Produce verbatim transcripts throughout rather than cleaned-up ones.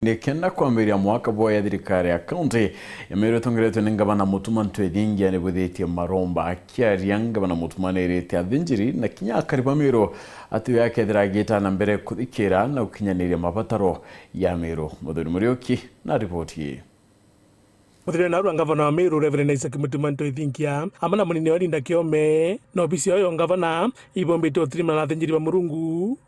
Ni kenda kwambiria mwaka bwa ya thirikari ya kaunti ya Meru itongeretwe ni Ngavana Mutuma M'Ethingia nibwithitie maromba. Akiaria, Ngavana Mutuma nirite athinjiri na kinya akari ba Meru ati we akethira agiita na mbere kuthikira na gukinyaniria mabataro ya Meru. Muthuri Muriuki na riboti ii. Muthuri narua Ngavana wa Meru, Reverend Isaac Mutuma M'Ethingia, amwe na munini wa Linda Kiome na obisi yao ya ngavana, ibombite utirimana na athinjiri ba Murungu.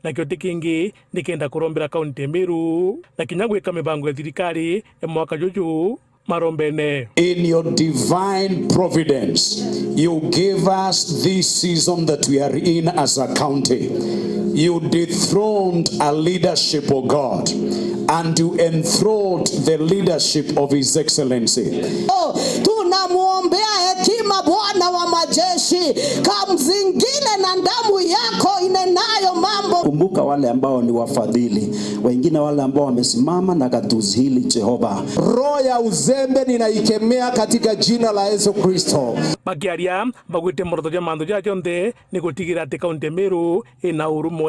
Nakio ti kingi, ni kenda kurombera kaunti ya Meru na kinya gwika mibango ya thirikari ya mwaka juju marombene. In your divine providence, you give us this season that we are in as a county. You dethroned a leadership, O God, and you enthroned the leadership of His Excellency. Oh, tunamwombea hekima, Bwana wa majeshi, kamzingire na damu yako inenayo mambo. Kumbuka wale ambao ni wafadhili, wengine wale ambao wamesimama na gatuzi hili, Jehova. Roho ya uzembe ninaikemea katika jina la Yesu Kristo. Bakiaria, bagwite muroto jwa mantu jaa jonthe ni gutigira ati kaunti ya Meru ina urumwe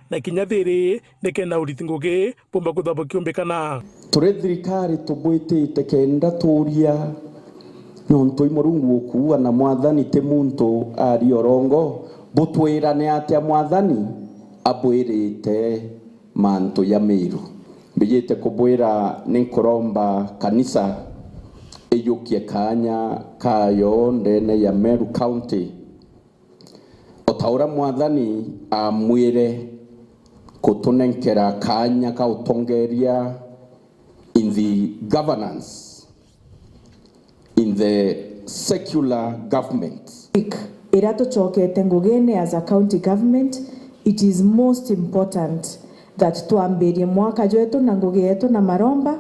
na kinya thiri, nikenda uriti ngugi bumba kwithwa bukiumbikana. Turi thirikari tubwitite kenda tuuria, nontu i Murungu ukuua na Mwathani ti muntu aria urongo, butwirane atia Mwathani abwirite mantu ja Meru? Mbijite kubwira, ni nkuromba kanisa ijukie kaanya kayo ndene ya Meru County, o ta uria Mwathani amwire kutunenkera kaanya ka utongeria in the governance, in the secular government. Iria tucokete ngugine as a county government, it is most important that twambirie mwaka jwetu na ngugi yetu na maromba,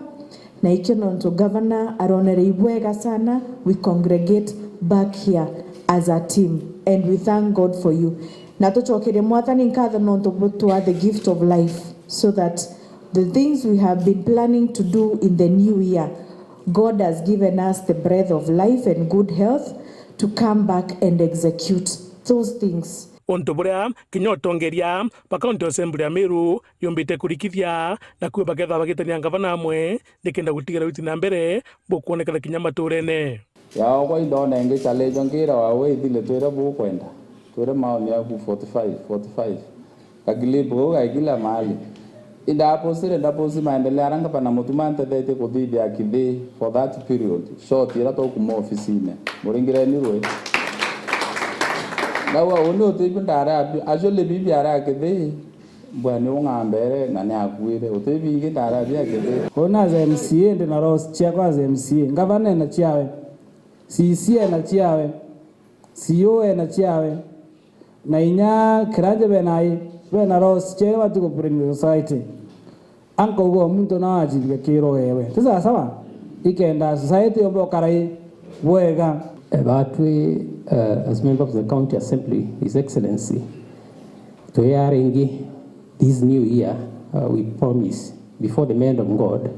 na ikio nontu governor aronere ibwega sana we congregate back here as a team, and we thank God for you. Na tucokerie Mwathani nkatho nontu butwa the gift of life, so that the things we have been planning to do in the new year, God has given us the breath of life and good health to come back and execute those things. Untu buria kinya utongeria ba County Assembly ya Meru yumbite kurikithia, nakuo bakethira bagitania ngavana amwe, nikenda gutigira witi na mbere bukwonekana kinya maturene. Yaagwa indona ingi challenge ngira wa we ithile twire bukwenda. Twire maoni yaku forty-five, forty-five. Ka clip gau gai kila mahali. Indapostire, ndaposti maendeleo aria ngavana Mutuma antethetie kuthithia Kithi for that period short iria tukuma ofisine. Muringireni rui. Ndauga, uni utibi ndara abi, actually bibi ara Kithi, mbwa ni ung'ambere na ni akuire. Utibi ingi ndara abi a Kithi. Uni as M C A ndi na loss ciakwa as M C A. Ngavana ena ciawe. C C ena ciawe. C O ena ciawe, na inya kiranje bena i, bena loss ciawe bati ku bring the society. Ankauga o muntu no acithike kiro wewe. Ti sawa sawa? Ikenda society yomba ukara i bwega. Eh, batwi, eh, as member of the County Assembly, His Excellency, tuya ringi this new year, uh, we promise before the hand of God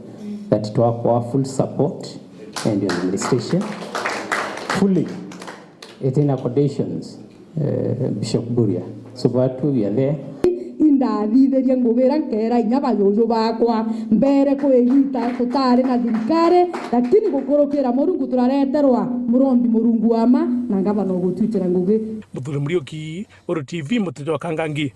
that twakwa full support and your administration fully. It in accommodations, eh, Bishop Buria. So batwi we are there. Indathithirie ngugi iria nkeera inya bajuju bakwa mbere kwigita tutari na thirikari, lakini gukurukira Murungu turareterwa murombi Murungu wa ma na ngavana ugutwitira ngugi. Muthuri Muriuki, Uru T V, Muteja wa Kangangi.